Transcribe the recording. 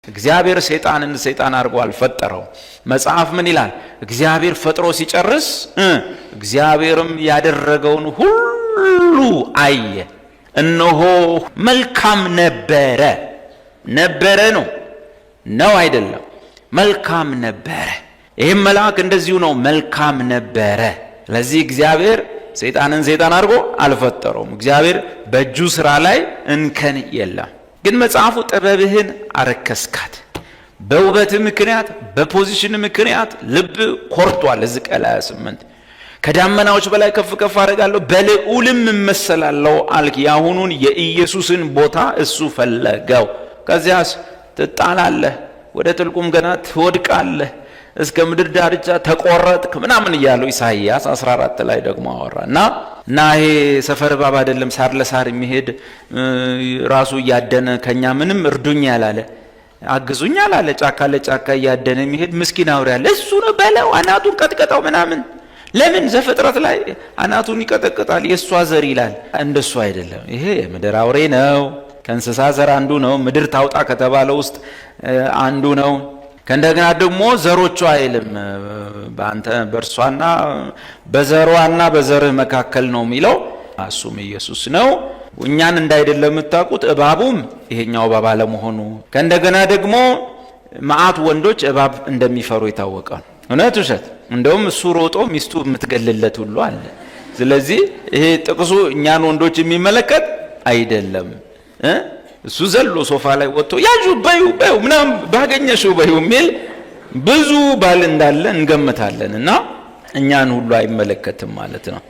እግዚአብሔር ሰይጣንን ሰይጣን አድርጎ አልፈጠረው። መጽሐፍ ምን ይላል? እግዚአብሔር ፈጥሮ ሲጨርስ እግዚአብሔርም ያደረገውን ሁሉ አየ፣ እነሆ መልካም ነበረ። ነበረ ነው ነው አይደለም፣ መልካም ነበረ። ይህም መልአክ እንደዚሁ ነው፣ መልካም ነበረ። ስለዚህ እግዚአብሔር ሰይጣንን ሰይጣን አድርጎ አልፈጠረውም። እግዚአብሔር በእጁ ስራ ላይ እንከን የለም። ግን መጽሐፉ ጥበብህን አረከስካት፣ በውበት ምክንያት በ position ምክንያት ልብ ኮርቷል። ሕዝቅኤል 28 ከዳመናዎች በላይ ከፍ ከፍ አደርጋለሁ በልዑልም እመሰላለሁ አልክ። የአሁኑን የኢየሱስን ቦታ እሱ ፈለገው። ከዚያስ ትጣላለህ፣ ወደ ጥልቁም ገና ትወድቃለህ፣ እስከ ምድር ዳርቻ ተቆረጥክ ምናምን እያለው ኢሳይያስ 14 ላይ ደግሞ አወራ። እና ይሄ ሰፈር እባብ አይደለም፣ ሳር ለሳር የሚሄድ፣ ራሱ እያደነ፣ ከኛ ምንም እርዱኝ ያላለ፣ አግዙኝ ያላለ፣ ጫካ ለጫካ እያደነ የሚሄድ ምስኪን አውሬ አለ። እሱ ነው በለው፣ አናቱን ቀጥቀጠው ምናምን። ለምን ዘፍጥረት ላይ አናቱን ይቀጠቅጣል የእሷ ዘር ይላል? እንደሱ አይደለም። ይሄ የምድር አውሬ ነው። ከእንስሳ ዘር አንዱ ነው። ምድር ታውጣ ከተባለ ውስጥ አንዱ ነው። ከእንደገና ደግሞ ዘሮቹ አይልም። በአንተ በእርሷና በዘሯና በዘርህ መካከል ነው የሚለው። እሱም ኢየሱስ ነው። እኛን እንዳይደለ የምታውቁት እባቡም ይሄኛው እባብ አለመሆኑ፣ ከእንደገና ደግሞ መዓት ወንዶች እባብ እንደሚፈሩ የታወቀ ነው። እውነት ውሸት? እንደውም እሱ ሮጦ ሚስቱ የምትገልለት ሁሉ አለ። ስለዚህ ይሄ ጥቅሱ እኛን ወንዶች የሚመለከት አይደለም። እሱ ዘሎ ሶፋ ላይ ወጥቶ ያዡ በዩ በዩ ምናምን ባገኘሽው በዩ የሚል ብዙ ባል እንዳለ እንገምታለን። እና እኛን ሁሉ አይመለከትም ማለት ነው።